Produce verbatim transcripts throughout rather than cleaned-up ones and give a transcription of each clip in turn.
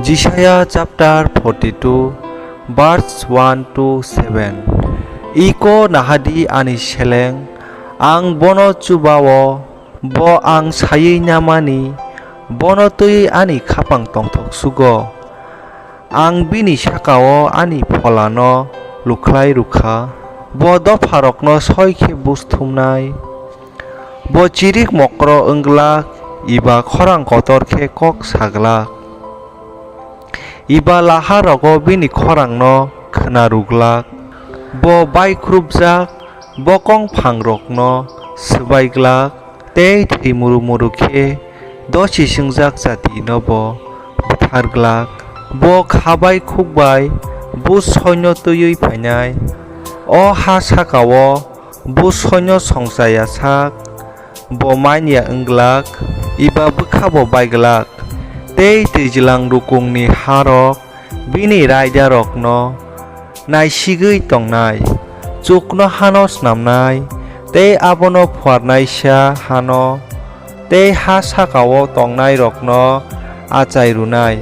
Jisaiah chapter forty-two, verse one to seven. Iko naha di ani seleng, ang bono chuba-o, bo ang saiwi namani, bono twiwi ani khapang tongthok sugo. Ang bini saka-o ani pholano lukhlai rw kha, bo dopharokno sói khe buj thumnai. Bo chirik mokro wng glak, eba khorang kotor khe kók sa glak. Eba laharogo bini khorangno khna rw glak. Bo baikrupjak bokong phangrokno swbai glak tei thwi muru muru khe dosi swngjak jatinobo buthar glak. Bo kha bai khuk bai buj sóino twiwi phainai. O ha saka-o buj sóino song cha ya sak, bo man ya wng glak, eba bwkhabo bai glak, tei twijlang rukungni harok bini raidarokno naisigwi tongnai. Chuknohano snamnai tei abono phuarnaisa hano tei ha saka-o tongnairokno achai rwnai.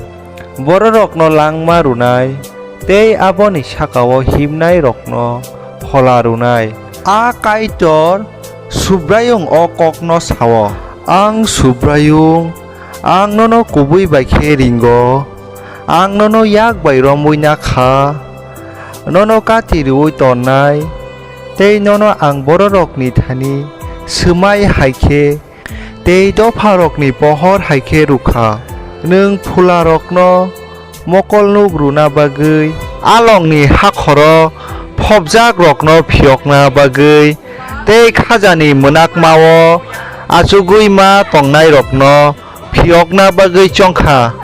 Bororokno langma rwnai tei aboni saka-o himnairokno phola rwnai. A Kaitor Subraiyung o kókno sa-o: Ang Subraiyung, ang nono kubui bai khe ringo, ang nono yak bai romwi na kha, nono kati rwui tonnai, tei nono ang bororokni thani swmai hai khe tei dopharokni pohor hai khe rw kha. Nwng phularokno mokol nuk rwna bagwi, alongni hakhoro phobjakrokno phiyókna bagwi tei khájani mwnakma-o achugwi ma tongnairokno phiyókna bagwi chong kha.